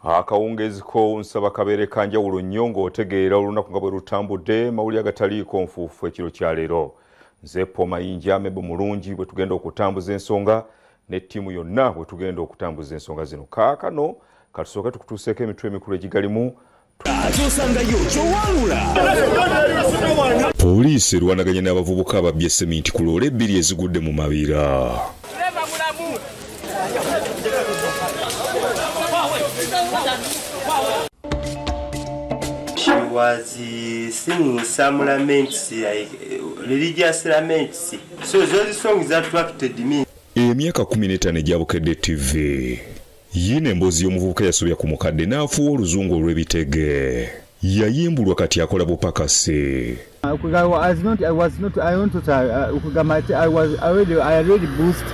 Akawungeezi ko nsaba kabeere ka njawulo nnyo ng'otegeera olunaku nga bwe lutambudde mawulire agataliiko nfuufu ekiro kya leero. Nze Paul Mayinja Mebo Mulungi bwe tugenda okutambuza ensonga ne ttiimu yonna bwe tugenda okutambuza ensonga zino. Kaakano katusooke tukutuuseeko emitwe emikulu egigalimu. Poliisi erwanaganye n'abavubuka ababbye seminti ku loole ebbiri ezigudde mu mabira. She was singing some laments, religious laments. So those songs attracted me. Emyaka 15 egya Bukedde TV. Yine emboozi y'omuvubuka yasobya ku mukadde n'afuuwa oluzungu olw'ebitege. Yayimbulwa kati akola bupakasi. I already boost.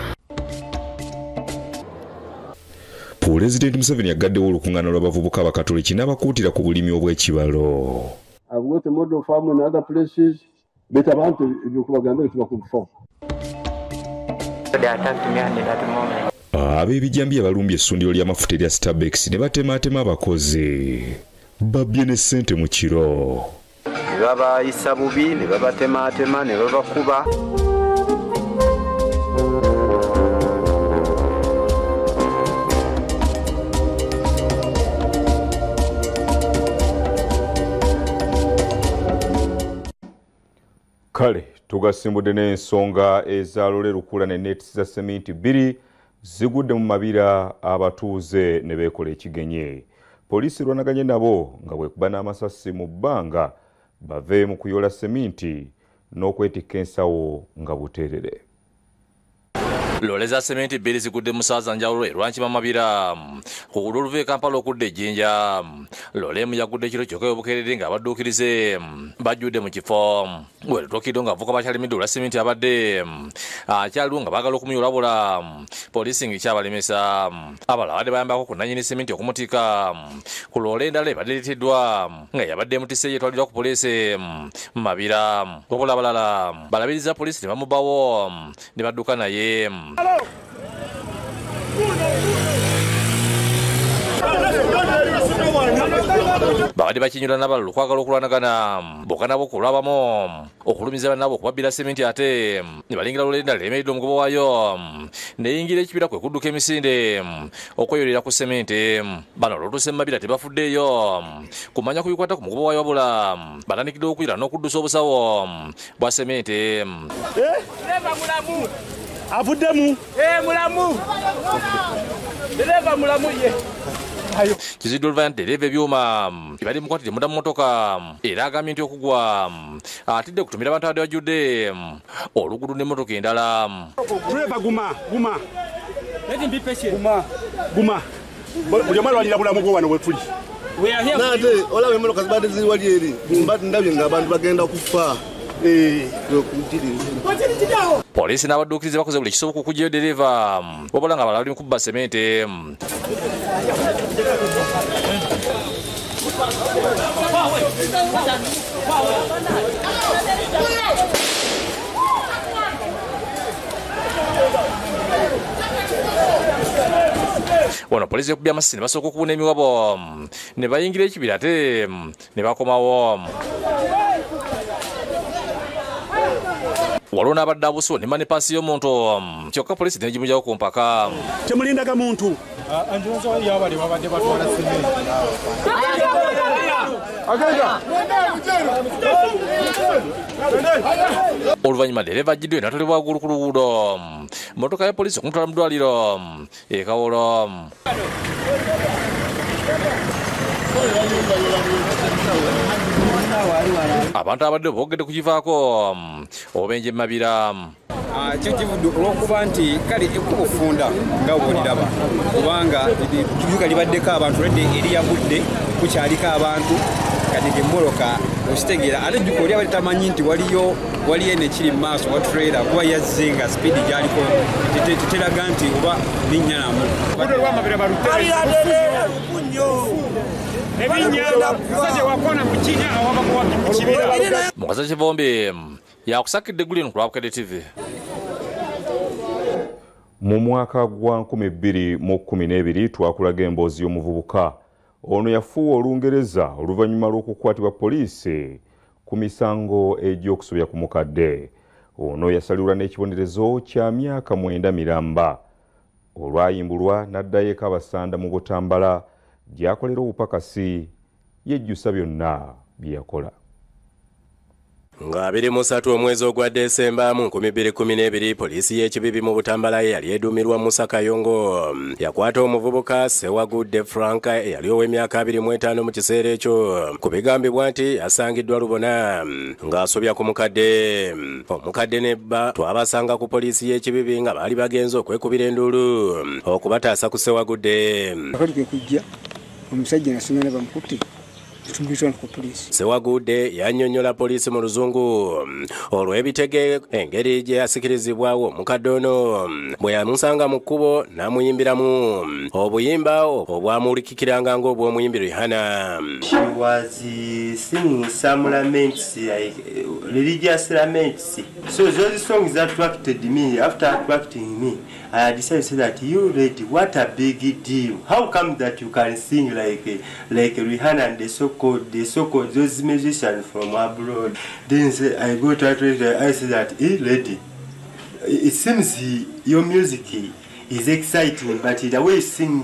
Pulezidenti Museveni agaddewo olukuŋŋaana lw'abavubuka abakatoliki n'abakuutira ku bulimi obw'ekibalo. I've got a model farm in other places, but abantu ebyokubagambe tebakufa. They attacked me at that moment. Ab'ebijambiya balumbye essundiro ly'amafuta erya Starbucks ne batemaatema abakozi. Babbye ne ssente mu kiro. Ne babayisa bubi, ne babatemaatema, ne babakuba. Kale tugasimbudde n'ensonga ezaalole lukula ne neeti za seminti bbiri zigudde mu mabira abatuuze ne beekola ekigenye. Poliisi erwanaganye nabo nga bwekuba n'amasasi mu bbanga bave mu kuyola seminti n'okwetikka ensawo nga buteerere. Loole za seminti bbiri zigudde mu ssaaza njawulo erwankima mabira ku luguudo oluva e Kampala okudda e Jjinja. Loole emu yagudde ekiro kyokka obukeeredde ng'abadduukirize bajjudde mu kifo. We lutuukidde ng'abavubuka bakyalimidde olwa seminti abadde akyaliwo nga baagala okumuyolabula. Poliisi ng'ekyabalemesa. Abalala babadde bayambako ku nnannyini seminti okumutikka ku loole endala ebadde ereeteddwa nga yabadde emutisse yeetwaliddwa ku poliisi mu mabira. Wabula abalala balabiriza poliisi ne bamubawo ne badduka naye. Babadde bakinyula n'abalala okwagala okulwanagana bokka nabo okulwabamu okulumiza bannaabwe okubabbira seminti ate ne balingira loole endala eremedde omugoba waayo neyingira ekibira kwe kudduka emisinde okweyolera ku seminti. Bano olutuuse mu mabira tebafuddeeyo kumanya ku bikwata ku mugoba waayo wabula batandikidde okuyira n'okuddusa obusawo bwa seminti. Avuddemu mulamu dereva mulamu ye Kizidde oluvannyuma ddereeva ebyuma ebadde mukwatidde munda mu mmotoka era agambye nti okugwa atidde okutumira abantu abadde bajjudde oluguudo n'emmotoka endala. Dereva guma guma guma guma buli omu alwanira bulamu bwe wano we tuli. Nate olaba emmotoka zibadde ziri wali eri mbadde ndabye ng'abantu bagenda kufa. Poliisi n'abadduukirize bakoze buli kisoboka okuggyayo ddereeva wabula nga abalala bali mu kubba seminti. Wano poliisi ekubye amasasi ne basooka okubuna emiwabo ne bayingira ekibira ate ne bakomawo. Waliwo n'abadde abusiwo ne manipaasi y'omuntu kyokka poliisi n'egimuggyako ku mpaka. Temulindaga muntu. Oluvannyuma ddereeva aggiddwa n'atwalibwa waggulu ku luguudo. Mmotoka ya poliisi okumutwala mu ddwaliro e Kawolo. Abantu abadde boogedde ku kivaako obubenje mu mabira. Kyo kivudde olw'okuba nti kale ekkubo ffunda nga bw'oliraba kubanga edduuka libaddeko abantu lwedde eriyagudde kukyaliko abantu kati ng'emmotoka okitegeera ate jjuka oli abadde tamanyi nti waliyo eno ekiri mu maaso wa trailer kuba yazze nga sipiidi gy'aliko teteraga nti oba linnya namu. Mukazi Kivumbi yakusakidde eggulu eno ku lwa Bukedde TV. Mu mwaka gwa 2012 twakulaga emboozi y'omuvubuka Ono yafuuwa Olungereza oluvannyuma lw'okukwatibwa poliisi ku misango egy'okusobya ku mukadde. Ono yasalirwa n'ekibonerezo kya myaka 9 miramba. Olwayimbulwa n'addayo e Kabasanda mu Butambala gy'akolera obupakasi, yejjusa byonna bye yakola. Nga 23 omwezi ogwa Desemba mu 2012 poliisi y'ekibibi mu Butambala yali eduumirwa Musa Kayongo yakwata omuvubuka Sewagudde Frank eyali ow'emyaka 25 mu kiseera ekyo ku bigambibwa nti asangiddwa lubona ng'asobya ku mukadde. Omukadde ne bba twabasanga ku poliisi y'ekibibi nga baali bagenze okwekubira enduulu okubataasa ku Sewagudde. Akati kwe kujja omusajja nasomera bamukutte. Sewagudde yannyonnyola poliisi mu Luzungu olw'ebitege engeri gye yasikirizibwawo omukadde ono bwe yamusanga mu kkubo n'amuyimbiramu obuyimba obwamuwulikikiranga ng'obw'omuyimbi Rihanna. She was singing some laments, like religious laments. So those songs attracted me. After attracting me, I decided to say that you lady, what a big deal. How come that you can sing like Rihanna and the so-called those musicians from abroad? Then I go to I say that, hey lady, it seems your music is exciting, but the way you sing,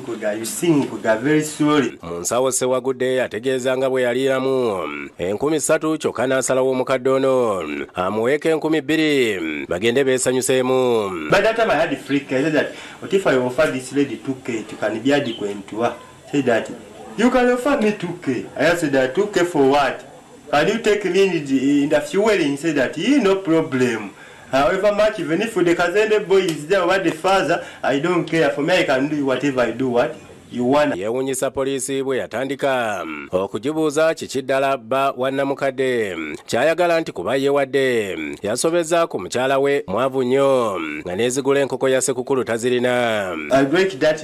very slowly. Munsawo Sewagudde ategeeza nga bwe yaliiramu 3,000 kyokka n'asalawo omukadde ono amuweeko 2,000 bagende beesanyuseemu. By that time I had a freak. I said that, what if I offer this lady 2K, you can be adequate to her. Say that, you can offer me 2K. I said that 2K for what? Can you take me in the fueling? He said that, no problem. However much, even if the Kazende boy is there or the father, I don't care. For me, I can do whatever I do, what you want. Yeewuunyisa poliisi bwe yatandika okugibuuza kiki ddala bba wa nnamukadde ky'ayagala nti kuba yeewadde yasobeza ku mukyala we mwavu nnyo nga n'ezigula enkoko ya Ssekukulu tazirina. I break that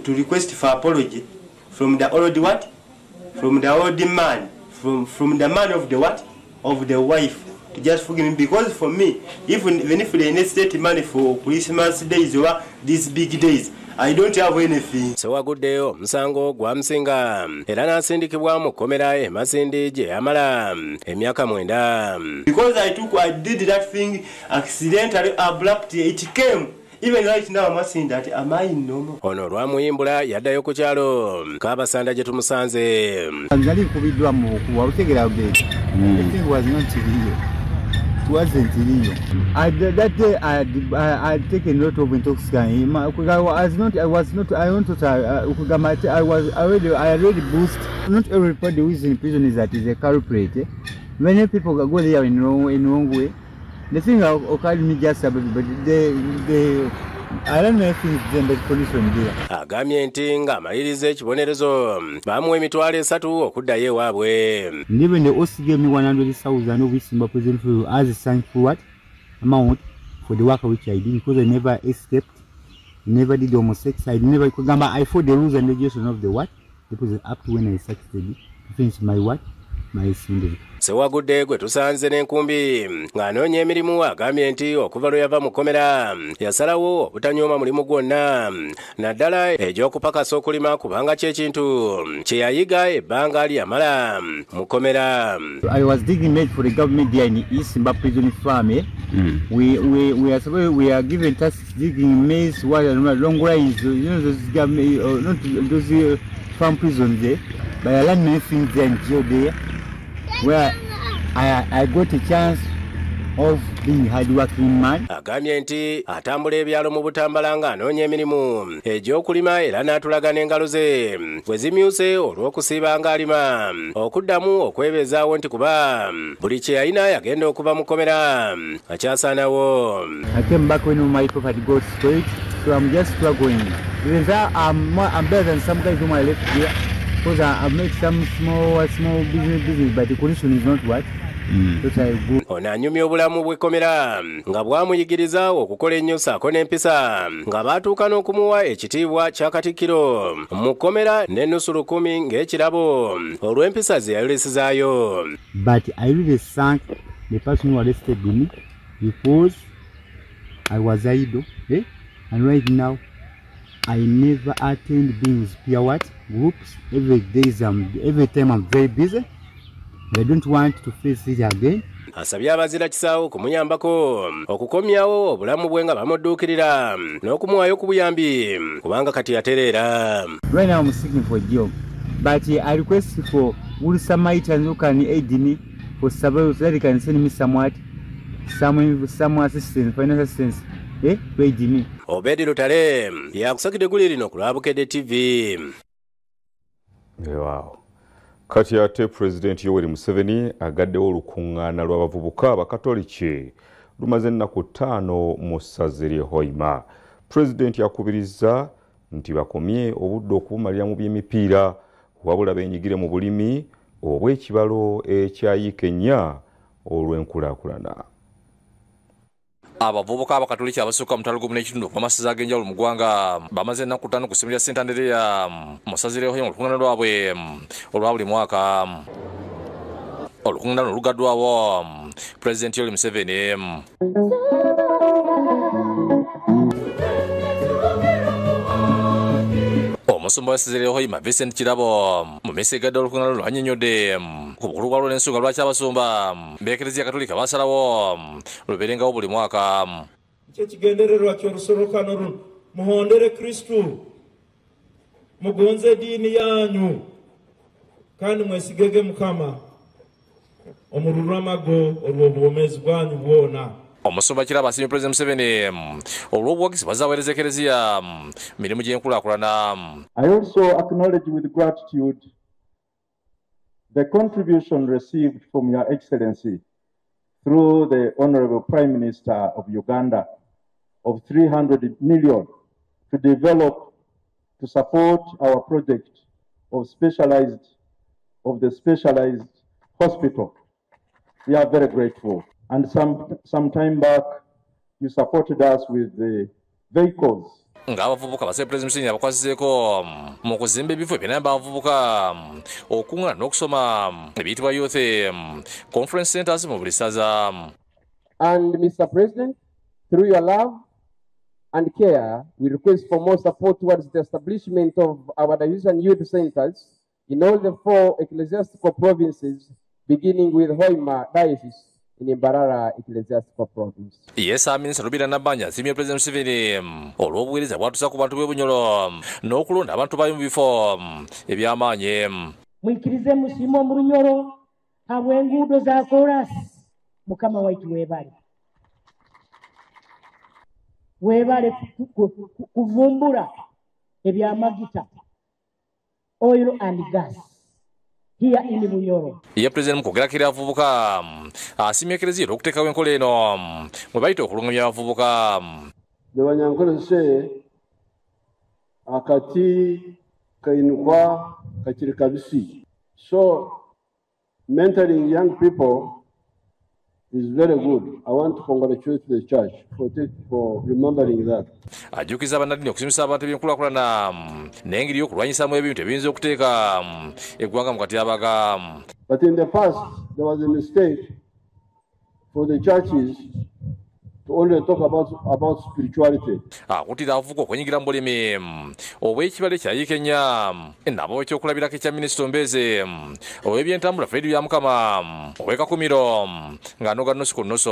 to request for apology from the old what? From the old man, from the man of the what? Of the wife. To just forgive me, because for me, even if they state money for Christmas days or these big days, I don't have anything. Sewagudde omusango gwamusinga era n'asindikibwa mu kkomera e Masindi gye yamala emyaka 9. Because I did that thing accidentally, abruptly, it came. Even right now I'm asking that, am I normal? Ono lwamuyimbula yaddayo ku kyalo Kabasanda gye tumusanze. Nali nkubiddwa mu kuwalutegera bwe. The thing was not real. It wasn't real. That day I had taken a lot of intoxicant. I already boost. Not everybody who is in prison is that is a culprit. Eh? Many people go there in wrong way. The thing occurred me just about, but I don't know if it's the condition there. Agambye nti ng'amaliriza ekibonerezo bamuwa 300,000 okuddayo ewaabwe. And even the OC gave me 100,000 of Isimba prison for as a sign for what amount for the work which I did, because I never escaped, never did homosexual, I never I followed the rules and regulations of the what the prison up to when I succeeded to finish my what my sentence. Sewagudde gwe tusanze n'enkumbi ng'anoonya emirimu agambye nti okuva lwe yava mu kkomera yasalawo obutanyooma mulimu gwonna naddala egy'okupakasa okulima kubanga ky'ekintu kye yayiga ebbanga lyamala mu kkomera. I was digging maize for the government there in Isimba prison farm. Eh? We are given tasks digging maize, water, long lines, you know, those government, not those farm prisons there. But I learned many things there in jail there, where I got a chance of being hardworking man. Agambye nti atambula ebyalo mu Butambala ng'anoonya emirimu egy'okulima era n'atulaga n'engalo ze bwe zimyuse olw'okusiiba ng'alima okuddamu okwebeezaawo nti kuba buli kye yalina yagenda okuva mu kkomera akyasaanawo. I came back when my property got spoiled, so I'm just struggling. Even though I'm better than some guys whom I left here, because I've made some small business, but the condition is not what. Ono anyumya obulamu bw'ekkomera nga bwamuyigiriza okukola ennyo ssaako n'empisa nga baatuuka n'okumuwa ekitiibwa kya Katikkiro mu kkomera n'ennusu 10,000 ng'ekirabo olw'empisa ze yayolesezaayo. But I really thank the person who arrested me because I was idle, eh? And right now I never attend beings peer what groups. Every time I'm very busy. I don't want to face it again. Asabye abazira kisaawo kumuyambako okukomyawo obulamu bwe nga bamudduukirira n'okumuwaayo ku buyambi kubanga kati yatereera. Right now I'm seeking for a job, but I request for good Samaritans who can aid me for survival so that they can send me somewhat, some assistance, financial assistance, to aid me. Obedi Lutale yakusakidde guli lino ku lwa TV. Wow. Kati ate President Yoweri Museveni agaddewo olukuŋŋaana lw'abavubuka abakatoliki lumaze ennaku 5 mu ssaza ly'e Hoima. President yakubiriza nti bakomye obudde okubumalira mu by'emipiira wabula beenyigire mu bulimi obw'ekibalo ekyayiika ennya olw'enkulaakulana. Abavubuka abakatoliki abasukka mu 51 okuva mu masaza ag'enjawulo mu ggwanga bamaze ennaku 5 ku ssomero lya St. Andrea mu ssaza ly'e Hoima olukuŋŋaana lwabwe olwa buli mwaka. Olukuŋŋaana luno lugaddwawo Pulezidenti Yoweri Museveni. Omusumba w'essaza ly'e Hoima Vincent Kirabo mu misa egadde olukuŋŋaana luno annyonnyodde ku bukulu bwalwo n'ensonga lwaki abasumba b'Ekereziya Katolika basalawo lubeerengawo buli mwaka. Kye kigendererwa ky'olusorokano luno, muhondere Kristu, mugonze eddiini yanyu kandi mwesigege Mukama omululwamago olw'obwomeezi bwanyu bwona. Omusumba Kirabo asiimye Pulezidenti Museveni olw'obuwagizi bw'azaaweereza Ekereziya mirimu gy'enkulaakulana. I also acknowledge with gratitude the contribution received from Your Excellency through the Honorable Prime Minister of Uganda of 300 million to develop, to support our project of the specialized hospital. We are very grateful. And some time back, you supported us with the vehicles. Ng'abavubuka basabye Pulezidenti Museveni abakwasizeeko mu kuzimba ebifo ebinayamba abavubuka okuŋŋaana n'okusoma ebiyitibwa Youth Conference Centers mu buli ssaza. And Mr. President, through your love and care, we request for more support towards the establishment of our diocesan youth centers in all the 4 ecclesiastical provinces, beginning with Hoima Diocese in Mbarara Ecclesiastical Province. Ye Ssaabaminisita Rubira Nabbanja asiimye Pulezidenti Museveni olw'obuweereza bw'atuusa ku bantu b'e Bunyoro n'okulonda abantu baayo mu bifo eby'amaanyi. Mwikirize musiime omu Runyoro habw'enguudo za koolaasi. Mukama waitu weebale. Weebale kuvumbula ebyamagita, oil and gas here in Bunyoro. Ye Pulezidenti mu kwogerako eri abavubuka asiimye Ekereziya olw'okuteekawo enkola eno mwe bayita okulungamya abavubuka. The Banyankole say akati kainukwa kakiri kabisi. So mentoring young people is very good. I want to congratulate the church for remembering that. Ajjukiza bannaddiini okusimisa abantu ebyenkulaakulana n'engeri y'okulwanyisaamu ebintu ebiyinza okuteeka eggwanga mu katyabaga. But in the past, there was a mistake for the churches to only talk about spirituality. Akuutira abavubuka okwenyigira mu bulimi obw'ekibalo ekyayiika ennya nabo ekyokulabirako ekya Minisita Ombeze ow'ebyentambula Fred Byamukama ow'e Kakumiro ng'anoga nnusu ku nnusu.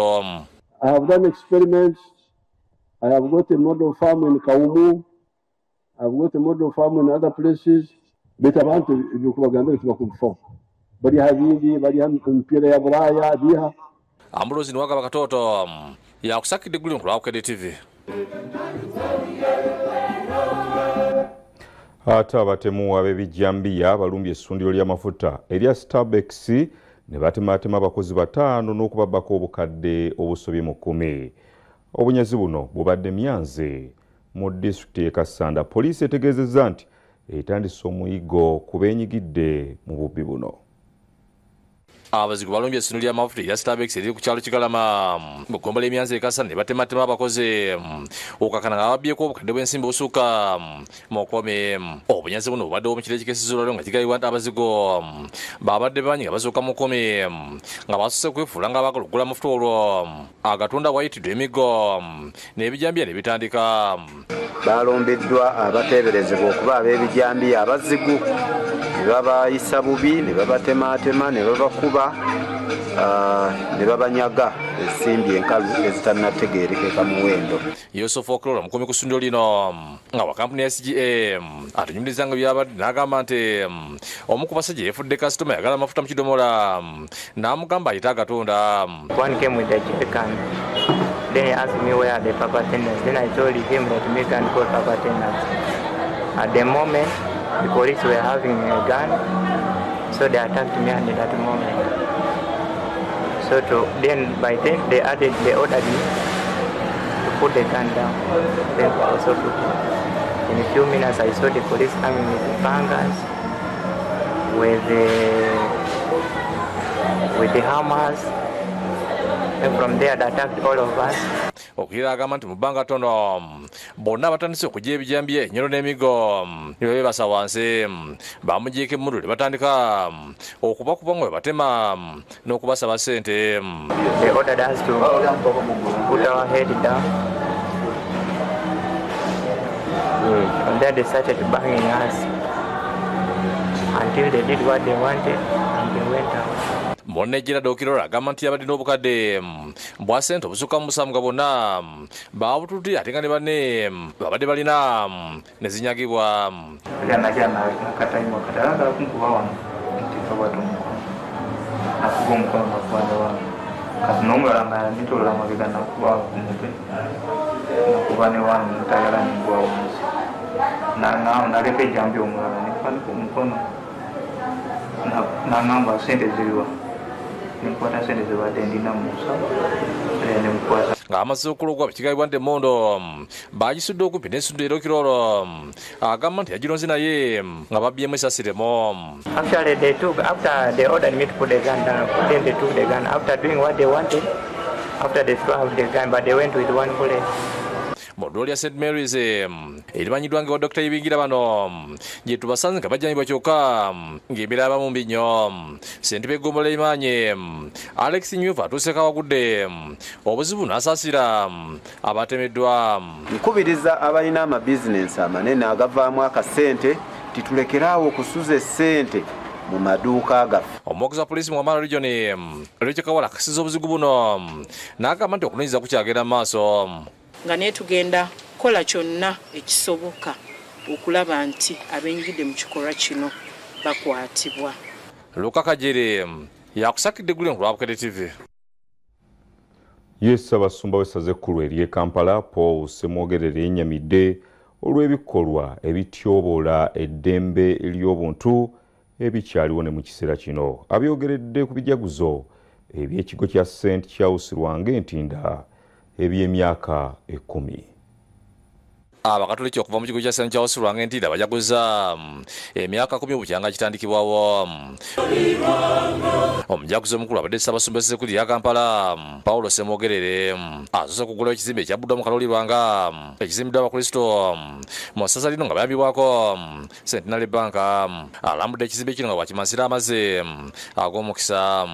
I have done experiments. I have got a model farm in Kaumu. I have got a model farm in other places. Beta abantu ebyokubagambe tibakubifo. Baliha bingi, baliha emipiira ya Bulaya, biha. Ambulozi Niwagaba Katoto yakusakidde eggulire ku lwa Bukedde TV. Ate abatemu ab'ebijambiya balumbye essundiro ly'amafuta erya Starbucks ne batematema abakozi 5 n'okubabbako obukadde obusobye mu 10. Obunyazi buno bubadde Myanze mu disitulikiti y'e Kassanda. Poliisi etegeezezza nti etandise omuyiggo ku beenyigidde mu bubbi buno. Abazigu balumbye essundiro ly'amafuta erya Starbex eriri ku kyalo Kigalama mu ggombolola y'Emyanzi e Kasana ne batematema abakozi okukakana nga babbyeko obukadde bw'ensimbi obusukka mu kumi. Obunyazi buno bubaddewo mu kiro ekikeesezza olwaleero nga kigambibwa nti abazigu babadde bangi nga basukka mu kumi nga basoose kwefuula nga baagala okugula amafuta olwo agatunda wayitiddwa emiggo n'ebijambiya ne bitandika. Balumbiddwa abateeberezebwa okuba ab'ebijambiya abazigu ne babayisa bubi ne babatematema ne babakuba ne babanyaga ensimbi enkalu ezitannategeerekeka muwendo. Yusuf Okulora omukuumi ku ssundiro lino nga wa kampuni ya SGA atunyumiriza nga byabadde n'agamba nti omu ku basajja yeefudde kasitoma yagala amafuta mu kidomola n'amugamba ayite agatunda. One came with a jerrycan. Then he asked me where are the papa tenders. Then I told him that me can call papa tenders. At the moment, the police were having a gun, so they attacked me at that moment. So then by then they ordered me to put the gun down. Then I also put it. In a few minutes, I saw the police coming with the pangas, with the hammers. And from there, they attacked all of us. Okira agamba nti mu bbanga ttono bonna batandise okugya ebijambiya, ennyolo n'emiggo ne babeebasa wansi. Bamugyeko emmundu ne batandika okubakuba nga bwe batema n'okubasaba ssente. They ordered us to put our head down. And then they started banging us until they did what they wanted and they went out. Munne Gerald Okirora agamba nti yabadde n'obukadde bwa ssente obusukka mu musanvu nga bonna baabutudde ate nga ne banne babadde balina ne zinyagibwa. Ng'amaze okulogwa kigambibwa nti emmundu bagisudde okumpi n'essundiro era Okirora agamba nti yagironze naye nga babbyemu esasiremu. Actually, they took, after they ordered me to put the gun down, then they took the gun. After doing what they wanted, after they threw out the gun, but they went with one bullet. Mu ddwaliro lya St Mary's erimanyiddwa nga Dr. Ibingira bano gye tubasanze nga bajjanibwa kyokka ng'embeera abamu mbi nnyo. Ssentebe w'eggombolola y'Emaanyi Alex Nyuva atuuseeko awagudde obuzibu n'asaasira abatemeddwa. Nkubiriza abalina amabizinensi amanene agavaamu akasente titulekeraawo okusuza essente mu maduuka gaffe. Omwogezi wa poliisi mu Wamala Region Rachel Kawala akasiza obuzigu buno n'agamba nti okunoonyereza kukyagenda mu maaso. Nga naye tugenda kukola kyonna ekisoboka okulaba nti abenyigidde mu kikolwa kino bakwatibwa. Luka Kajere yakusakidde eggulire ku lwa Bukedde TV. Ye Ssaabasumba w'essaza ekkulu ery'e Kampala Paul Ssemwogerere yennyamidde olw'ebikolwa ebityoboola eddembe ly'obuntu ebikyaliwo ne mu kiseera kino. Abyogeredde ku bijaguzo eby'ekigo kya St Charles Lwanga Entinda eby'emyaka 10. Abakatoliki okuva mu kigo kya St Charles Lwanga Entinda bajaguza emyaka 10 obukyanga kitandikibwawo. Omujaguzo omukulu abadde Ssaabasumba w'essaza lya Kampala Paulo Ssemwogerere asoose okugulawo ekizimbe ekyabuddwa mu Kaloli Lwanga ekizimbiddwa Abakristo mu ssaza lino nga bayambibwako Centenary Bank. Alambudde ekizimbe kino nga bwakimansira amazzi ag'omukisa.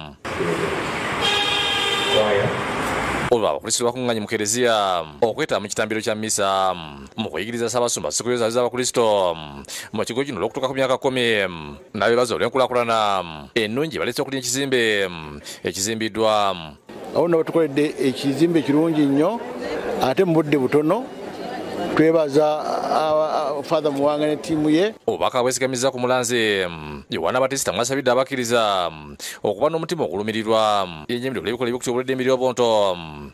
Olwo Abakristo bakuŋŋaanye mu kereziya okwetaba mu kitambiro kya mmisa mu kuyigiriza Ssaabasumba sikuyozaayoza Abakristo mu kigo kino olw'okutuuka ku myaka 10 n'abeebaza olw'enkulaakulana ennungi baleese okulya ekizimbe ekizimbiddwa. Awo nno batukoledde ekizimbe kirungi nnyo ate mu budde butono. Twebaza Father Muwanga ne ttiimu ye. Obubaka bwesigamiza ku mulanzi Yowaana Batisita mwasabidde abakkiriza okuba n'omutima ogulumirirwa yennyamidde olw'ebikolwa eby'okutyoboola eddembe ly'obuntu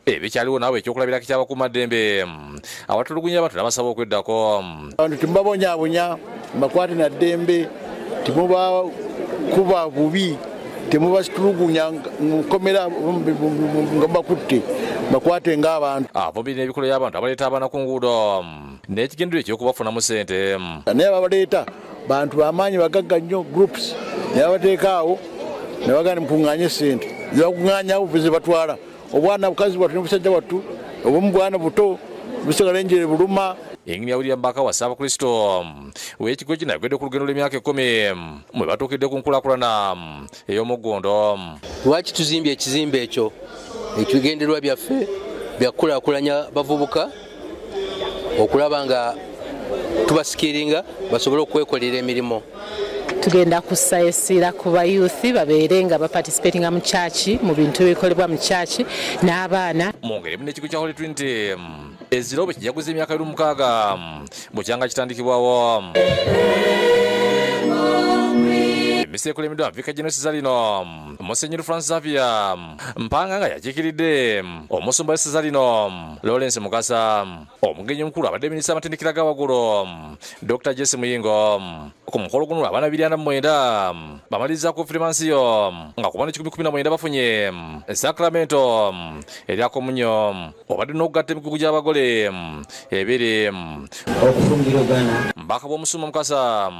ebikyaliwo naawe ekyokulabirako ky'abakuumaddembe abatulugunya abantu n'abasaba okweddako. Abantu temubabonyaabonya, mubakwate na ddembe, temubakuba bubi, temubasitulugunya mukomera nga mubakutte, bakwate ng'abantu. Avumbiri n'ebikolwa by'abantu abaleeta abaana ku nguudo n'ekigendererwa eky'okubafunamu ssente. Naye ababaleeta bantu bamaanyi bagagga nnyo, groups, naye abateeka awo Ne bagamba mukuŋŋaanye ssente, ze bakuŋŋaanya ze batwala. Obwana bukazi bwattu n'obusajja bwattu, obumu bwana buto, busigala enjere buluma. Engineer William Baka wa Ssaabakristo w'ekigo kino ayogedde ku lugendo lw'emyaka 10 mwe batuukidde ku nkulaakulana ey'omuggondo. Lwaki tuzimbye ekizimbe ekyo? Ebigendererwa byaffe byakukulaakulanya bavubuka okulaba nga tubasikiringa basobole okwekolera emirimu. Tugenda kussa essira ku bayouth babeere nga baparticipatinga mu church, mu bintu ebikolebwa mu church n'abaana. Mu ngeri emu n'ekigo kya Holy Trinity ezira bwe kijaguza emyaka 26 bukyanga kitandikibwawo. Emmisa ekulembeddwa Vicar General w'essaza lino Musenyeri Francis Xavier Mpanga nga yakiikiridde omusumba w'essaza lino Lawrence Mukasa. Omugenyi omukulu abadde minisita amatendekero ga waggulu Dr. Jesse Muyingo. Ku mukolo guno abaana 249 bamaliriza konfirmansiyo nga ku baana 119 bafunye esakramento erya komunyo. Obadde n'okugatta emigugu gy'abagole 2. Mbaka bw'omusumba Mukasa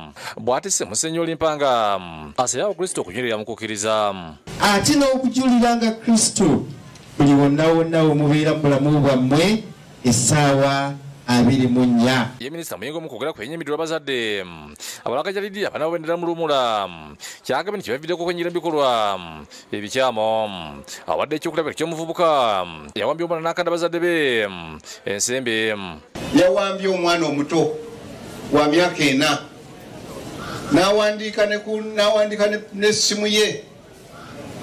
bw'atisse Musenyeri Mpanga asabye Abakristo okunywerera mu kukkiriza ate n'okujuliranga Kristo buli wonna wonna we mubeera mu bulamu bwammwe essaawa 24. Ye minisita Muyingo mu kwogera ku yennyamiddwa abazadde abalagajjalidde abaana babendera mu lumula kyagambye nti kibaviireko okwenyigira mu bikolwa ebikyamu. Awadde ekyokulabirako ky'omuvubuka yawambye omwana n'akanda bazadde be ensimbi. Yawambye omwana omuto wa myaka 4 n'awandiika n'essimu ye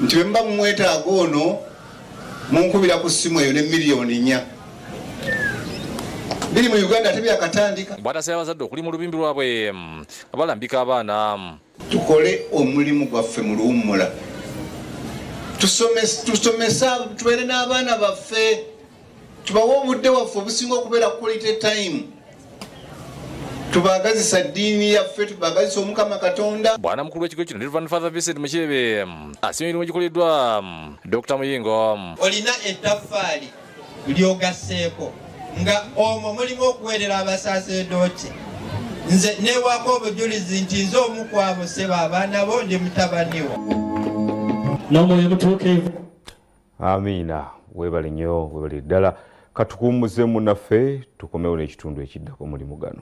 nti bwe muba mumwetaaga ono munkubira ku ssimu eyo ne miliyoni 4. Biri mu Uganda tebyakatandika. Bw'atasaba abazadde okulima olubimbi lwabwe abalambika abaana. Tukole omulimu gwaffe mu luwummula, tusomesa tubeere n'abaana baffe, tubawe obudde waffe obusinga okubeera quality time, tubaagazisa ddiini yaffe, tubaagazisa Omukama Katonda. Bwana mukulu w'ekigo kino Reverend Father Vincent Mukyebe asiimye emirimu egikoleddwa Dr. Muyingo. Olina ettaffaali lyogasseeko nga omwo mulimu okuweerera abasaaseredooti. Nze neewaako obujulizi nti nze omu ku abo ssebo abaana bo ndi mutabani wo. N'omwoyo mutuukirivu. Amiina, weebale nnyo, weebale ddala. Katukuwummuze munnaffe tukomewo n'ekitundu ekiddako mulimu gano.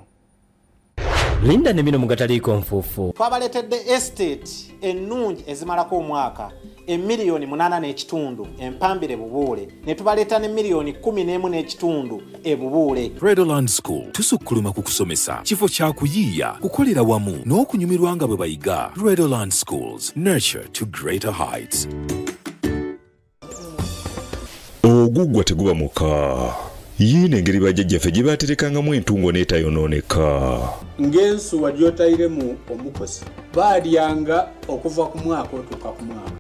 Linda ne bino mugataliiko nfuufu. Twabaleetedde estate ennungi ezimalako omwaka emiliyoni 8.5 empambire Bubuule, ne tubaleeta ne miliyoni 11.5 ebubuule. Redoland School tusukkuluma ku kusomesa, kifo kya kuyiiya, kukolera wamu n'okunyumirwa nga bwe bayiga. Redoland Schools, nurture to greater heights. Oguggwa teguba muka. Yiino engeri bajjajjaffe gye baaterekangamu entungo n'etayonooneka. Ng'ensuwa gy'otayiremu omukozi baalyanga okuva ku mwaka otuuka ku mwaka.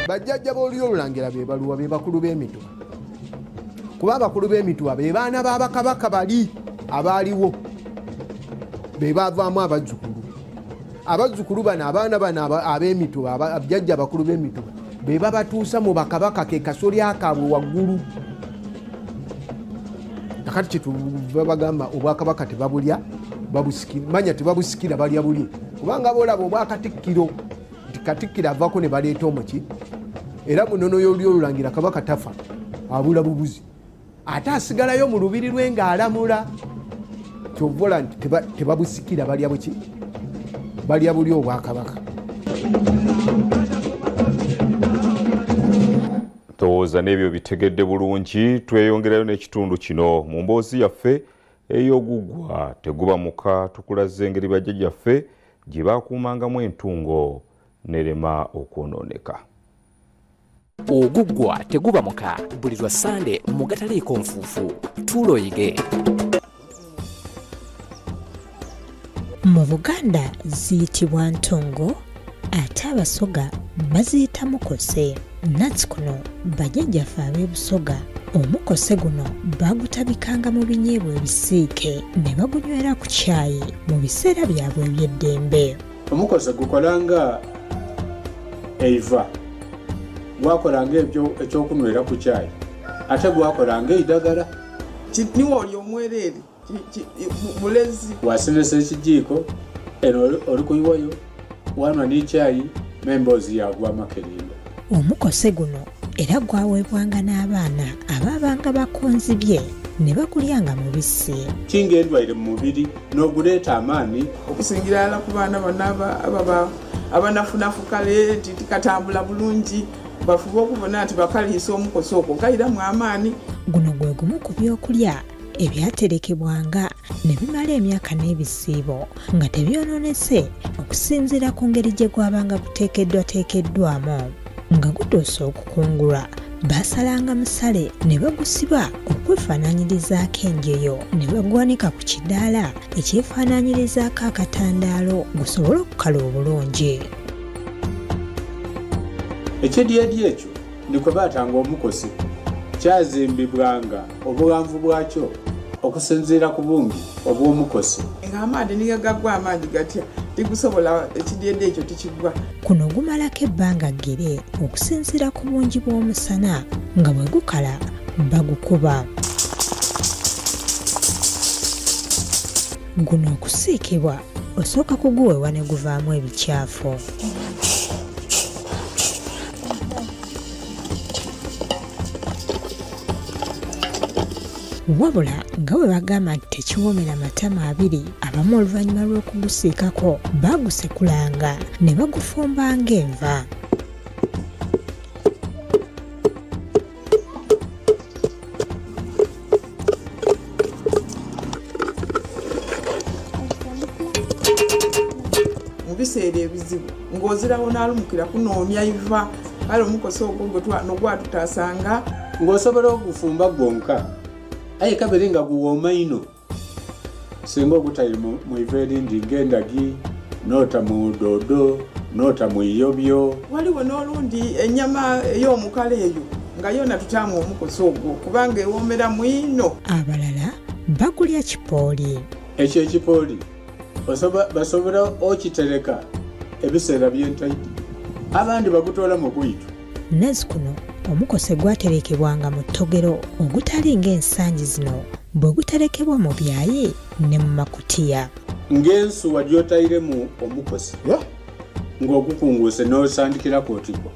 Bajjajja b'olulyo olulangira be baluwa be bakulu b'emituba, kuba abakulu b'emituba be baana b'abakabaka bali abaaliwo be baavaamu abazzukulu. Abazzukulu bano abaana bano ab'emituba abajjajja abakulu b'emituba be babatuusa mu bakabaka ke kasolya kaabwe waggulu. Kakati kyetuva bagamba obwakabaka tebabulya babusikira, manya tebabusikira balya bulye, kubanga boolaba obwakatikkiro nti katikkiro avaako ne baleeta omuki, era mu nnono y'olulyo olulangira kabaka tafa abula bubuzi, ate asigalayo mu lubiri lwe ng'alamula. Kyova olaba nti tebabusikira balya buki, balya buli obwakabaka. Ndowooza n'ebyo bitegedde bulungi. Tweyongerayo n'ekitundu kino mu mboozi yaffe ey'oguggwa teguba muka. Tukulaze engeri bajjajjaffe gye baakuumangamu entungo nerema okwonooneka. Oguggwa teguba muka buli lwa Ssande mu gataliiko nfuufu. Tuula oyige. Mu Buganda ziyitibwa ntungo, ate Abasoga baziyita mukose. Nazzikuno bajjajjaffe ab'e Busoga omukose guno bagutabikanga mu binyeebwa ebisiike ne bagunywera ku caayi mu biseera byabwe eby'eddembe. Omukose gukola nga eiva, gwakolanga ekyokunywera ku caayi, ate gwakolanga eddagala. Niwe oli omwereere Bulezi. Wasenesa ekijiiko eno oli kuyiwayo wanwa n'ekyayi n'emboozi yagwa makerenda. Omukose guno era gwaweebwanga n'abaana abaabanga bakonzibye ne bagulyanga mubisi. Kinga endwaire mu mubiri n'oguleeta amaanyi. Okusingira ddala ku baana bonna abanafunafu kale tikatambula bulungi bafube okubona nti bakaliisa omukosi ogwo gayiramu amaanyi. Guno gwe gumu ku byokulya ebyaterekebwanga ne bimala emyaka n'ebisiibo nga tebyonoonese okusinziira ku ngeri gye gwabanga guteekeddwateekeddwamu. Nga gutuuse okukungulwa basalanga musale ne bagusiba okwefaanaanyirizaako enjeyo ne bagwanika ku kidaala ekyefaanaanyirizaako akatandaalo gusobole okukala obulungi. Ekidyedya ekyo nikwe baatanga omukosi kyazimbibwanga obuwanvu bwakyo okusinziira ku bungi obw'omukosi. Ng'amaadhi niga gaggwa amaanyi gatya tigusobola ekidyedya ekyo tikigwa. Kuno gumalako ebbanga ggere okusinziira ku bungi bw'omusana nga bwe gukala bagukuba. Guno okusiikibwa osooka kuguwewa ne guvaamu ebikyafu. Wabula nga bwe bagamba nti tekiwoomera matama abiri, abamu oluvannyuma lw'okugusiikako baagusekulanga ne bagufumba ng'enva. Mu biseera ebizibu ng'ozirawo n'alumukira kunoonya iva kale omukosi ogwo nogwatutaasanga. Ng'osobola okufumba gwonka aye kabere nga guwooma ino singa ogutali mu iva erindi ng'endagi n'ota mu doodo n'ota mu iyobyo. Waliwo n'olundi ennyama ey'omukala eyo nga yona tutaamu omukosi ogwo kubanga ewoomera mu ino. Abalala bagulya kipooli. Ekyo ekipooli basobola okitereka ebiseera by'entaidi abandi bagutoola mu gwitu. Nazzikuno omukose gwaterekebwanga mu ttogero ogutali ng'ensangi zino bwe guterekebwa mu byayi ne mu makutiya. Ng'ensuwa gy'otayiremu omukose ng'ogukunguuse n'osandikirako otigwa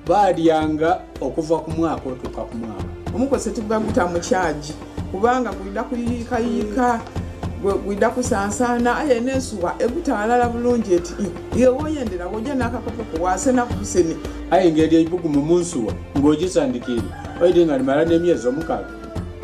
baalyanga okuva ku mwaka otuuka ku mwaka. Omukose tigubaguta mu kyagi kubanga gwidda kuyiikayiika gwidda kusansaana aye n'ensuwa egutaalala bulungi eti yewoyendera wojja n'akakopoko waasena ku busene. Aye ngeri eibugumu mu nsuwa ng'ogisandikiire oidi nga limala n'emyezi 6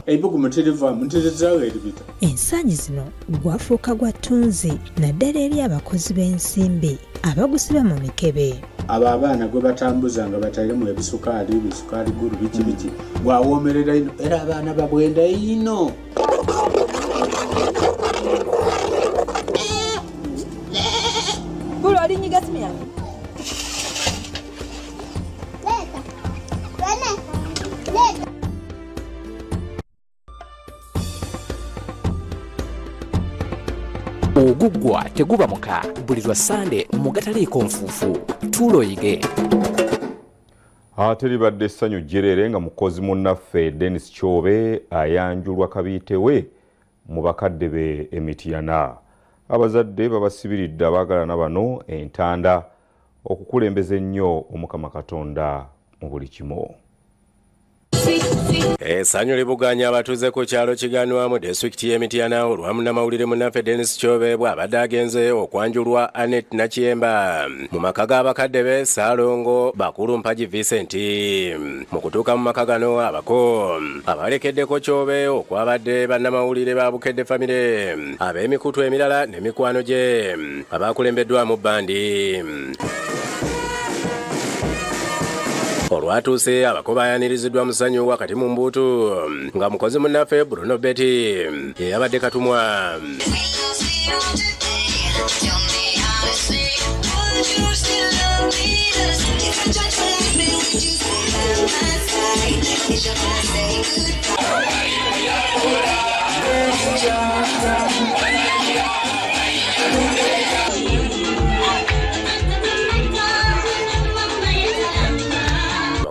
eibugumu tirivaamu ntirizaawo eribita. Ensangi zino gwafuuka gwa ttunzi naddala eri abakozi b'ensimbi abagusiba mu mikebe. Abo abaana gwe batambuza nga batairemu ebisukaali bisukaali gulu biki biki gwawoomerera ino era abaana babwenda ino. Bulu alinyiga simu yange. Oguggwa teguba muka buli lwa Sande mu gataliiko nfuufu tuuloyige. Ate libadde essanyu jjerere nga mukozi munnaffe Dennis Kyobe ayanjulwa kabiite mu bakadde be Emityana. Abazadde babasibiridde abaagalana bano entanda okukulembeza ennyo Omukama Katonda mu buli kimu. Essanyu libuganya abatuuze ku kyalo Kiganwa mu disitulikiti y'e Mityana olwa munnamawulire munnaffe Dennis Kyobe bw'abadde agenze okwanjulwa Annette Nakiyemba mu maka g'abakadde be Ssaalongo Bakulu Mpagi Vincent. Mu kutuuka mu maka gano abako abalekeddeko Kyobe okwabadde bannamawulire ba Bukedde Famire ab'emikutu emirala n'emikwano gye abakulembeddwamu bbandi. Olwatuuse abako bayaniriziddwa musanyu wakati mu mbuutu nga mukozi munnaffe Bruno Betty ye yabadde katumwa.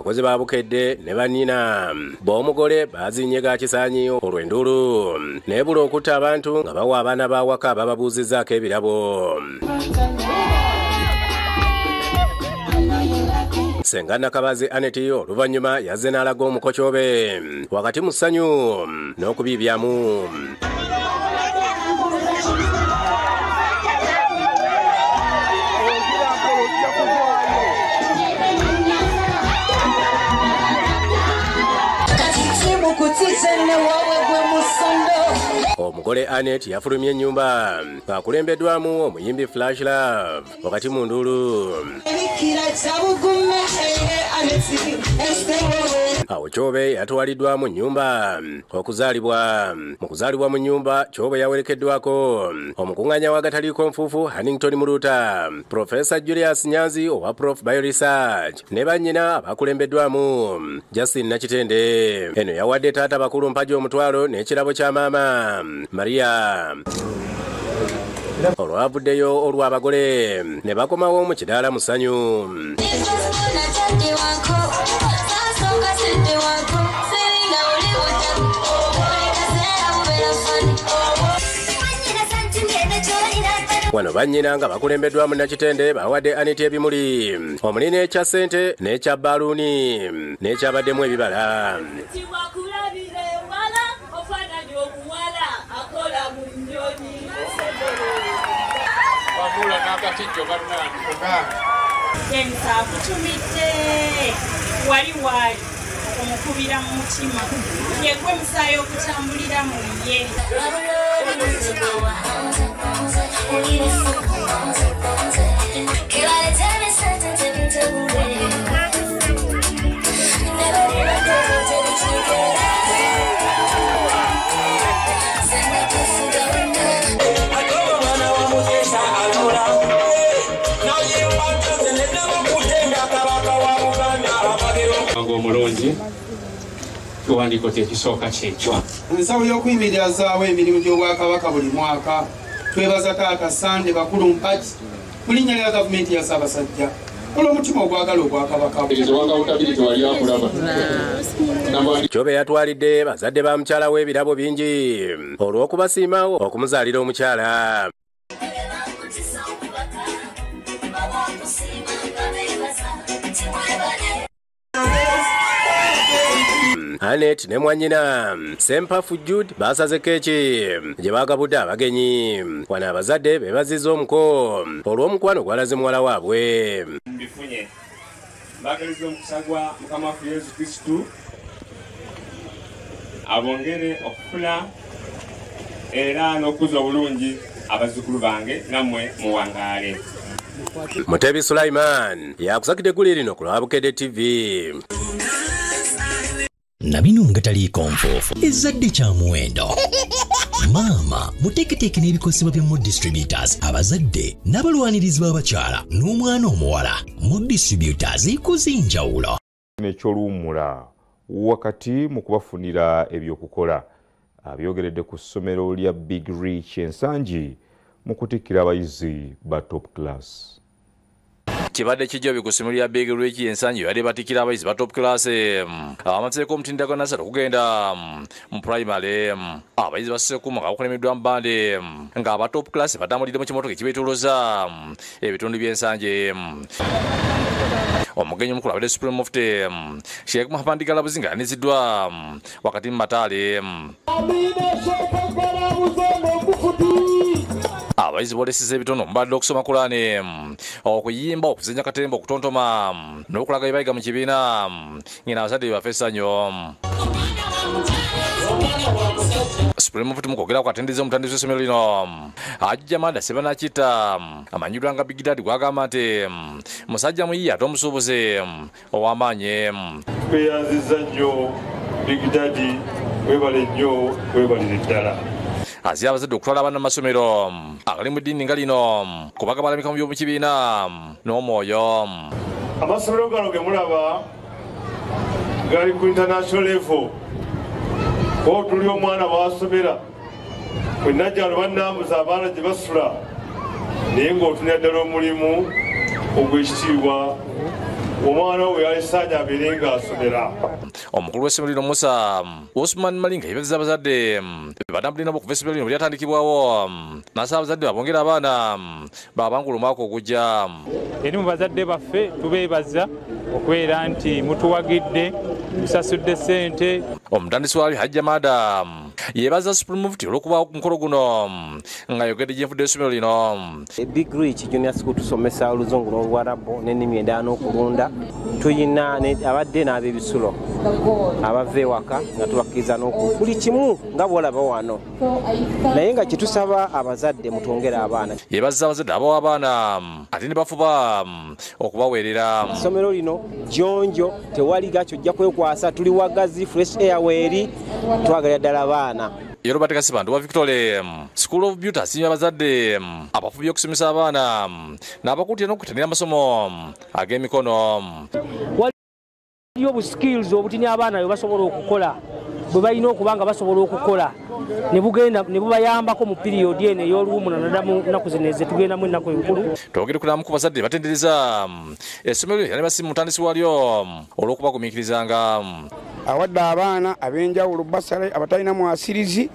Abakozi ba Bukedde ne bannyina b'omugole bazinye ga kisaanyi olw'enduulu nebula okutta abantu nga bawa abaana b'awaka bababuuzizzaako ebirabo. Ssenga Nakabazi Annet oluvannyuma yazze n'alaga omuko Kyobe wakati mu ssanyu n'okubiibyamu. Omugole Annet yafulumye ennyumba ng'akulembeddwamu omuyimbi Flash Love wakati mu nduulu. Awo Kyobe yatwaliddwa mu nnyumba okuzaalibwa. Mu kuzaalibwa mu nnyumba Kyobe yawerekeddwako omukuŋŋaanya w'agataliiko nfuufu Hannington Muluuta, Profesa Julius Nyanzi owa Prof Bioresearch ne bannyina abakulembeddwamu Justin Nakitende. Eno yawadde taata bakulu mpaji omutwalo n'ekirabo kya maama Maria. Olwavuddeyo olw'abagole ne bakomawo mu kidaala mu ssanyu. Wano bannyina nga bakulembeddwamu Nakitende bawadde Annet ebimuli omuli n'ekya ssente n'ekya bbaluuni n'ekyabaddemu ebibala. Akutumidde wali waali omukubira mu mutima yegwe musaayi okutambulira mu ye. Omulungi kiwandiiko kyekisooka kyekyo. Ensawo y'okuyimirizaawo emirimu gy'Obwakabaka buli mwaka twebaza Taata Sande Bakulu Mpagi mu linnya lya gavumenti ya Ssaabasajja olw'omutima ogwagala Obwakabaka. Kyobe yatwalidde bazadde ba mukyala we ebirabo bingi olw'okubasiima okumuzaalira omukyala. Annet ne mwannyina Sempafu Jude basaze keeki gye baagabudde abagenyi. Wano abazadde beebazizza omuko olw'omukwano gwalaze muwala waabwe. Mbifunye mbaagaliza omukisa gwa Mukama waffe Yesu Kristu abongere okufuna era n'okuza obulungi abazzukulu bange nammwe muwangaale. Mutebi Sulaiman yakusakidde eggulire lino ku lwa Bukedde TV. Nabino ngataliiko nfuufu ezzadde kya muwendo. Maama muteeketeeke n'ebikozesebwa bya Mu Distributors abazadde n'abalwanirizi b'abakyala n'omwana omuwala. Mu Distributors ekuzinjawulo. Ekyoluwummula wakati mu kubafunira ebyokukola abyogeredde ku ssomero lya Big Reach Ensangi mu kutikkira abayizi ba top class. Kibadde kijjo ku ssomero lya Big Reach Ensangi yali batikkira abayizi ba top class abamazeeko omutindo gwa nasale okugenda mu primary. Abayizi basse nga bakulembeddwa mu bbande ng'aba top class batambulidde mu kimotoka ekibeetoolooza ebitundu by'Ensangi. Omugenyi omukulu abadde Supreme Mufti Sheikh Muhammad Galabuzi nga yaniziddwa wakati mu mataale. Abayizi boolesezza ebitono omubadde okusoma Kulaani, okuyimba, okuzannya katemba, okutontoma n'okulaga bye bayiga mu kibiina ng'eno abazadde baffe essanyu. Supreme Mufti mu kwogera kwatendereza omutandisi w'essomero lino Hajji Mada Sebanakita amanyiddwa nga Big Daddy gw'agamba nti musajja muyiiya ate omusuubuzi ow'amaanyi. Tweyanzizza nnyo Big Daddy, weebale nnyo, weebalire ddala. Azira abazadde okutwala abaana mu masomero agali mu ddiini nga lino kubanga balamika mu by'omu kibiina n'omwoyo. Amasomero gano ge mulaba gali ku international level. Tuli omwana bw'asomera bwe najjano bannambuza abaana gye basula naye ng'otunira ddala omulimu ogw'ekitiibwa Omwana we yalisaanya abeere ng'asomera. Omukulu w'essomero lino Musa Osman Malinga yeebazizza abazadde batambulira nabo okuva essomero lino bwe lyatandikibwawo, n'asaba abazadde babongere abaana babangula omwaka ogujja. Eri mu bazadde baffe tubeebaza okubeera nti mutuwagidde, musasudde ssente. Omutandisi waalyo Hajja Mada yeebaza Supreme Mufti olw'okubaawo ku mukolo guno ng'ayogedde gye nvudde essomero lino. Big Reach Junior School tusomesa Oluzungu n'Oluwarabu n'ennimi endala n'okulunda. Tuyina abadde n'ab'ebisulo abava ewaka nga tubakkiriza n'oku buli kimu nga bw'olaba wano, naye nga kyetusaba abazadde mutwongere abaana. Yeebazza abazadde abawa abaana ate ne bafuba okubaweerera. Essomero lino jjonjo, tewali gakyo ojja kwekwasa, tuli wagazi, fresh air weeri, twagalira ddala abaana. Ye Robert Kasibandu wa Victoria School of Beauty asiimye abazadde abafubye okusomesa abaana n'abakuutira n'okutandika amasomo ag'emikono. Waliyo obuskills obutini abaana bwe basobola okukola, bwe balina okuba nga basobola okukola ne bugenda ne bubayambako mu piriyodi eno ey'oluwummula naddala mu nnaku zino ezetugendamu ennaku enkulu. Twogere ku namu ku bazadde batendereza essomero era ne basiima omutandisi waalyo olw'okubagumiikirizanga. Awadde abaana ab'enjawulo basale abatalina mwasirizi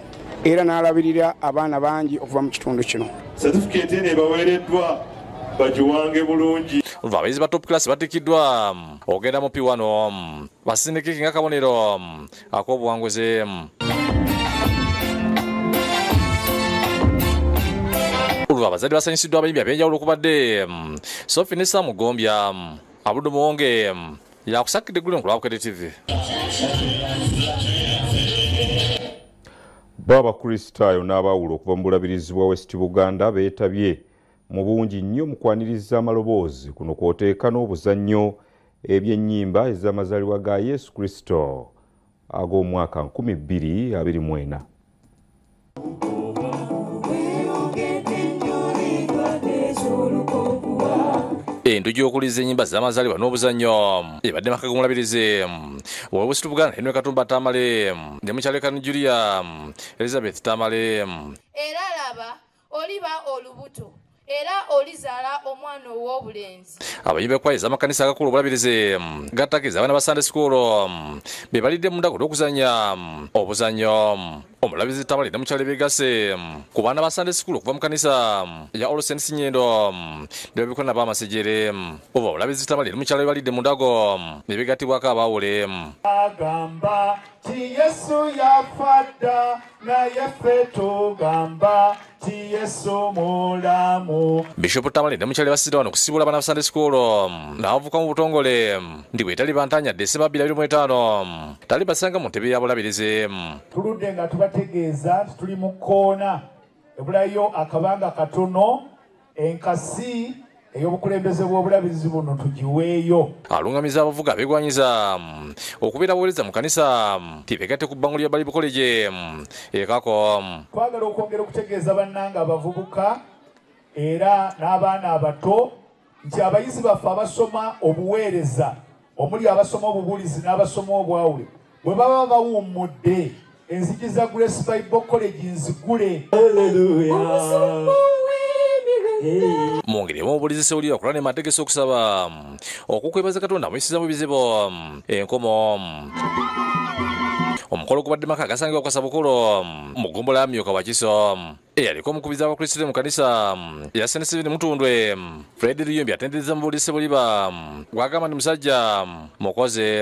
era n'alabirira abaana bangi okuva mu kitundu kino. Satifikeeti eno ebaweereddwa bagiwange bulungi. Olwo abayizi ba top class batikkiddwa ogenda mu P1 basindike nga kabonero ak'obuwanguzi. Olwo abazadde basanyusiddwa abayimbi ab'enjawulo okubadde Sophie ne Sam Gombya, Abudu Muwonge yakusakidde eggulire ku lwa Bukedde TV. Bo Abakristaayo n'abaawula okuva mu bulabirizi bwa West Buganda beetabye mu bungi nnyo mu kwaniriza amaloboozi kuno kw'oteeka n'obuzannyo eby'ennyimba ez'amazaalibwa ga Yesu Kristo ag'omwaka 2024. Entugi okuliza ennyimba z'amazaalibwa n'obuzannyo ebadde maka g'omulabirizi wa West Buganda Henry Katumba Tamale ne mukyala we Julia Elizabeth Tamale. Era laba oliba olubuto era olizaala omwana ow'obulenzi. Abayimbi b'ekkwaya ez'amakanisa agakulu obulabirizi gattakiza abaana ba Sunday School be balidde mu ndago n'okuzannya obuzannyo. Omulabirizi Tamale ne mukyala beegasse ku baana ba Sunday School okuva mu kanisa ya All Saints Nyendo ne babikona n'abamasejere. Oba omulabirizi Tamale ne mukyala balidde mu ndago ne beegattibwako abaawule. Agamba ti Yesu yafa dda naye ffe tugamba ti Yesu mulamu. Bishop Tamale ne mukyala basizidde wano okusibula abaana ba Sunday School n'abavuka mu butongole ndi bwe tali bantanya Desemba 2025 tali basanga mu ntebe ya bulabirizi. Tuludde nga tubategeeza nti tuli mu kkoona ebulayo akabanga katono enkasi ey'obukulembeze bw'obulabirizi buno tugiweeyo. Alungamiza abavuga beegwanyiza okubeera abaweereza mu kanisa tibeegatte ku bbango lya Bible College ekako. Twagala okwongera okutegeeza bannange abavubuka era n'abaana abato nti abayizi baffe abasoma obuweereza omuli abasoma obubuulizi n'abasoma obwawule bwe baba bawummudde enzigi za Grace Bible College nzigule. Mu ngeri emu omubuulizi Ssewulira okulaba ne mategese okusaba okukwebaza Katonda amuyisiza mu bizibu enkomo. Omukolo gubadde maka agasangibwa ku Kasabukulu mu ggombolola ya Myuka Wakiso. Eyaliko omukubiza w'Abakristaayo mu kanisa ya St. Stephen Mutundwe Fred Luyombi atendereza mubuulizi Ssebuliba gw'agamba ndi musajja mukozi.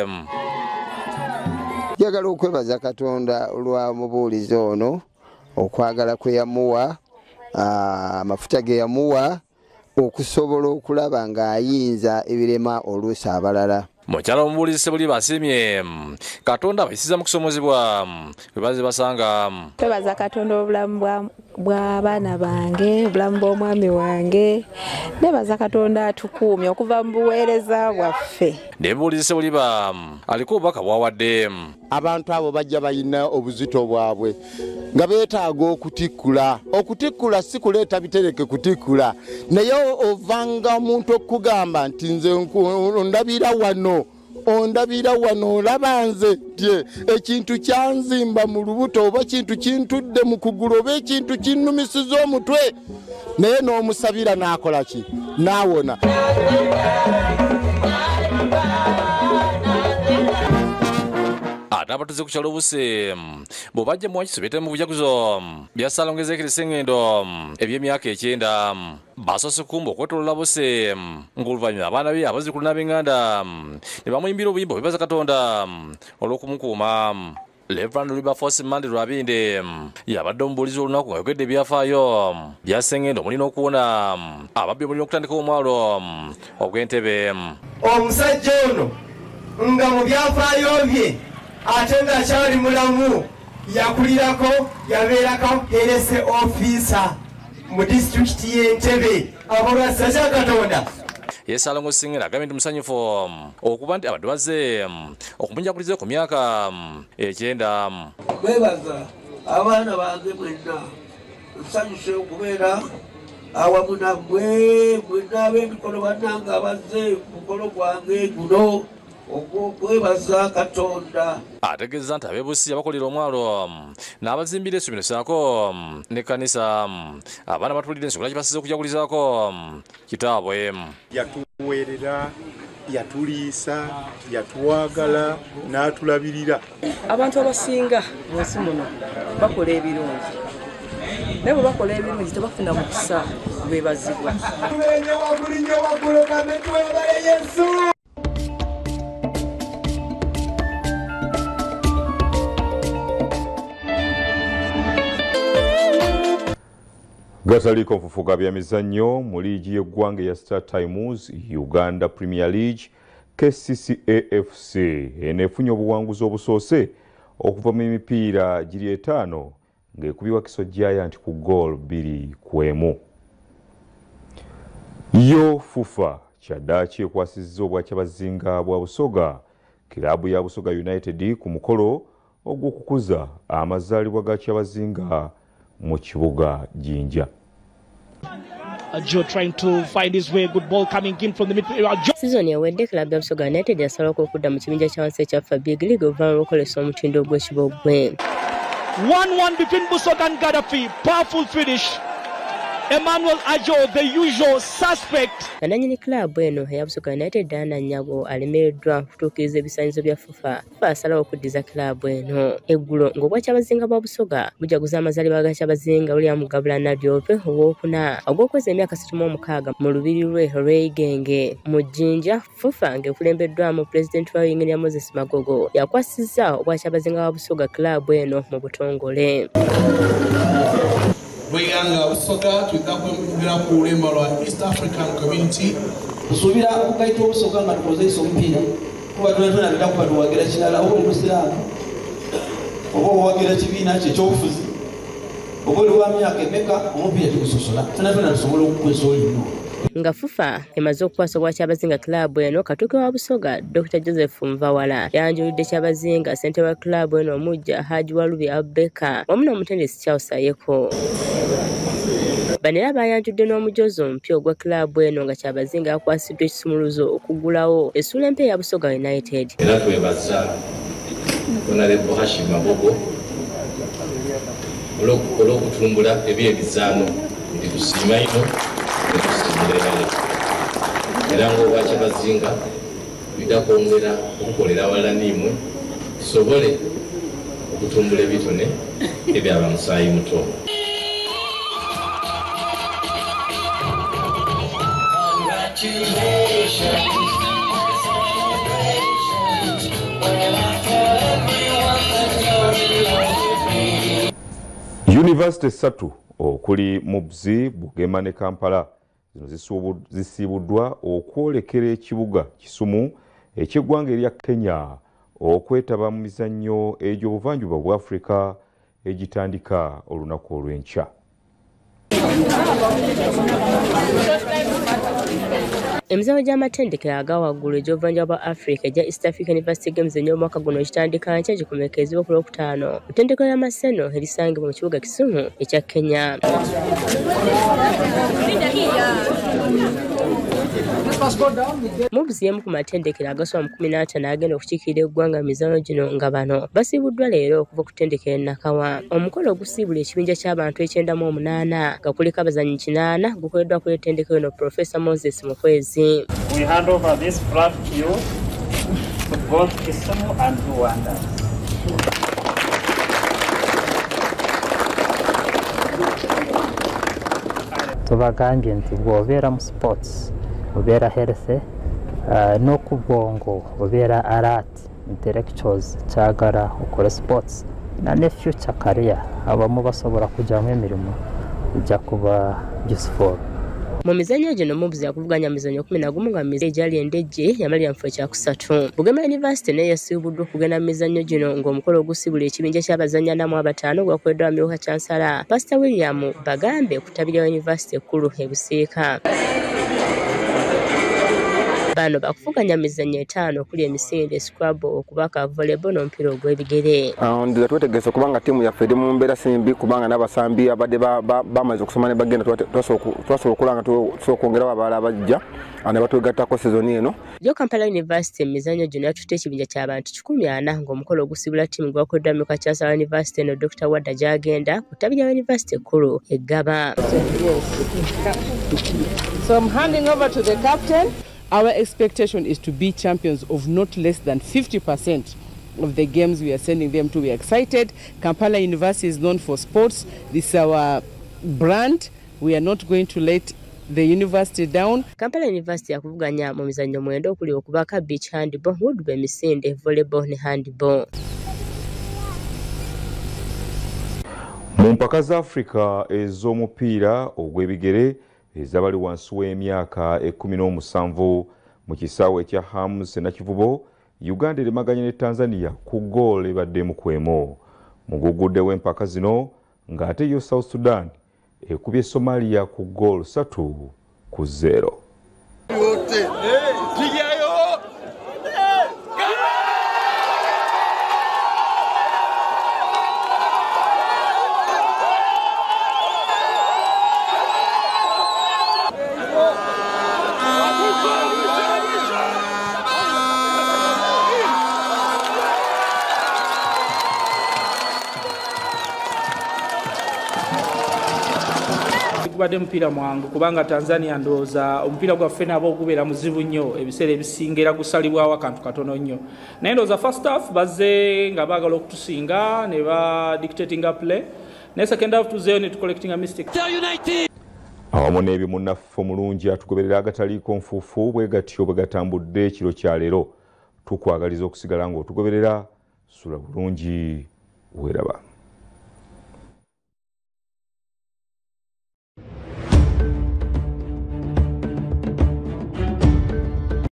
Njagala okwebaza Katonda olwa mubuulizi ono okwagala kwe yamuwa, amafuta ge yamuwa okusobola okulaba ng'ayinza ebirema oluusi abalala. Mukyala omubuulizi Ssebuliba asiimye Katonda abayisiza mu kusomozebwa bwe bazze basanga. Twebaza Katonda obulamu bw'abaana bange, obulamu bw'omwami wange. Nebaza Katonda atukuumye okuva mu buweereza bwaffe. Nebuulizi Ssebuliba aliko obubaka bw'awadde. Abantu abo bajja balina obuzito bwabwe nga beetaaga okutikkula. Okutikkula si kuleeta bitereke kutikkula, naye ovanga omuntu okugamba nti nze ondabira wano, ondabira wano, olaba nze tye ekintu kyanzimba mu lubuto oba kintu kintudde mu kugulu oba ekintu kinnumisiza omutwe, naye n'omusabira n'akola ki? N'awona. Abatuuze ku kyalo Buse bw'obajja mu Wakiso beetaba mu bujaguzo bya Ssaalongo Ezekiel Ssengendo eby'emyaka 9. Basoose kumba okwetooloola Buse ng'oluvannyuma abaana be abazzukulu n'ab'enganda ne bamuyimbira obuyimba obwebaza Katonda olw'okumukuuma. Reverend Wilberforce Mande Lwabinde yabadde omubuulizi olunaku ng'ayogedde ebyafaayo bya Ssengendo omuli n'okuwona ababbi omuli n'okutandika omwalo ogw'Entebe. Omusajja ono nga mu byafaayo bye ate ng'akyali mulamu yakulirako yabeerako health officer mu disitulikiti y'Entebe abolwasa kya Katonda. Ye Ssaalongo Ssengendo agambye nti musanyufu okuba nti abantu bazze okumunjaguliza ku myaka 9. Beebaza abaana bange mwenna, nsanyuse okubeera awamu nammwe mwenna ab'emikono bannange abazze ku mukolo gwange guno ogw'okwebaza Katonda. Ategeeza nti ab'e Busia bakolera omwalo n'abazimbira essomero ssaako n'ekkanisa. Abaana batuulidde ensonga lwaki basize okujagulizaako kitaabwe. Yatuweerera, yatuliisa, yatwagala, n'atulabirira. Abantu abasinga mu nsi muno bakola ebirungi, naye bwe bakola ebirungi tebafuna mukisa gwebazibwa. Gataliiko nfufuga bya mizannyo mu liigi y'eggwanga eya Star Times Uganda Premier League KCCA FC eno efunye obuwanguzi obusoose okuva mu mipiira giri 5 ng'ekubye Wakiso Giant ku goal 2-1. Yo FUFA kyaddaaki ekwasizza obwakyabazinga bwa Busoga kiraabu ya Busoga United ku mukolo ogw'okukuza amazaalibwa ga Kyabazinga mu kibuga Jinja. Joe trying to find his way, good ball coming in from the midfield. Season ewedde club ya Busoga United yasalako okudda mu kibinja kya wansi ekya FA Big League oluvannyuma lw'okukozesa omutindo gw'ekibogwe. 1-1 between Busoga and Gaddafi, powerful finish. Emmanuel Ajo, the usual suspect. Bannannyini club eno eya Busoga United Diana Nyago alemereddwa okutuukiriza ebisaanyizo bya FUFA. FUFA asalawo okuddiza club eno eggulo ng'obwakyabazinga bwa Busoga bujaguza amazaalibwa ga Kyabazinga William Gabula Nadiope owokuna ogw'okweza emyaka 66 mu lubiri lwe olw'Eigenge mu Jinja. FUFA ng'ekulembeddwamu pulezidenti wa Yinginiya Moses Magogo yakwasizza obwakyabazinga bwa Busoga club eno mu butongole. Bweyanga Busoga twidda ku lulemba lwa East African Community. Nsuubira okugaita Obusoga nga tukozesa omupiira kuba tunatuna kuba tuwagira kirala oba oli musiraamu oba owagira kibiina kye ekyobufuzi oba oli wa myaka emeka omupiira tugusosola tunatuna tusobola okukozesa olino. Nga FUFA emaze okukwasa obwakyabazinga club eno, Katuuke wa Busoga Dr. Joseph Mvawala yanjulidde Kyabazinga ssentebe wa club eno omuggya Haji Walubi Abubakar wamu n'omutendesi Charles Ayeko. Bano era bayanjudde n'omujozi omupya ogwa club eno nga Kyabazinga yakwasiddwa ekisumuluzo okuggulawo essuula empya eya Busoga United. Era twebaza Honorable Hashim Magogo olw'okutumbula ebyemizaano nti tusiima ino era ng'obwakyabazinga bijja kwongera okukolera awalala n'imwe tusobole okutumbula ebitone ebyaba musaayi muto. Yunivasite 3 okuli Mubzi, Bugema ne Kampala zino zisiibuddwa okwolekera ekibuga Kisumu eky'eggwanga erya Kenya okwetaba mu mizannyo egy'obuvanjuba bwa Afrika egitandika olunaku olw'enkya. Emizannyo gy'amatendekero aga waggulu egy'obuvanjuba bwa Afrika egya East African University Games eny'omwaka guno ekitandika nkya gikomekezebwa ku Lwokutaano mu ttendekero lya Maseno erisangibwa mu kibuga Kisumu ekya Kenya. Mubzi y'emu ku matendekero agasoba mu 15 agenda okukiikirira eggwanga mu mizannyo gino nga bano basiibuddwa leero okuva ku ttendekero e Nakawa. Omukolo ogusiibula ekibinja ky'abantu 98 nga kuliko abazannyi 8 gukoleddwa ku ttendekero eno Professor Moses Mukwezi. We hand over this flag to you to both Kisumu and Rwanda. Tubagambye nti bw'obeera mu sports obeera healthy, n'okubwongo obeera alert, intellectuals kyagala okole sports na ne future career abamu basobola kujyamu emirimu ijja kuba useful. Mu mizannyo gino Mubs yakuvuganya mizannyo 11 nga mizannyo egyali endejje yamalira mu kifo kyakusatu. Bugema University nayo yasiibuddwa okugenda mu mizannyo gino ng'omukolo ogusibula ekibinja ky'abazannyi 45 gwakoleddwa amyuka Chancellor Pastor William Bagambe ku ttabi lya University ekkulu e Busiika. Bano bakuvuganya mizannyo 5 okuli emisinde, scrabble, okubaka, volleyball n'omupiira ogw'ebigere. Ndowooza twetegese kubanga ttiimu yaffe eri mu mbeera si mbi kubanga n'abasambi abadde bamaze okusoma ne bagenda twasobola okulaba nga tusobola okwongerawo abalala abajja ne batwegattako sizoni eno. Yo Kampala University emizannyo gino yatutte ekibinja ky'abantu 140 ng'omukolo ogusibula ttiimu gwakoleddwa amyuka Chancellor University eno Dr. Wadda gy'agenda ku ttabi lya University ekkulu e Ggaba. So I'm handing over to the captain. Our expectation is to be champions of not less than 50% of the games we are sending them to. We are excited. Kampala University is known for sports. This is our brand. We are not going to let the university down. Kampala University yakuvuganya mu mizannyo 9 okuli okubaka, beach handball, woodball, emisinde, volleyball ne handball. Mu mpaka za Afrika ez'omupiira ogw'ebigere ez'abali wansi w'emyaka 17 mu kisaawe ekya Hams Nakivubo, Uganda eremaganye ne Tanzania ku goal ebadde emu ku emu. Mugugudde w'empaka zino ng'ate yo South Sudan ekubye Somalia ku goal 3-0. Gubadde mupiira mwangu kubanga Tanzania ndowooza omupiira gwaffe nabo gubeera muzibu nnyo ebiseera ebisinga era gusalibwawo akantu katono nnyo, naye ndowooza first half bazze nga baagala okutusinga ne ba dictatinga play, naye second half tuzeeyo ne tucollectinga mistake. Awamu n'ebyo munnaffe omulungi atugoberera agataliiko nfuufu bwe gatyo bwe gatambudde ekiro kya leero. Tukwagaliza okusigala ng'otugoberera, sula bulungi, weeraba.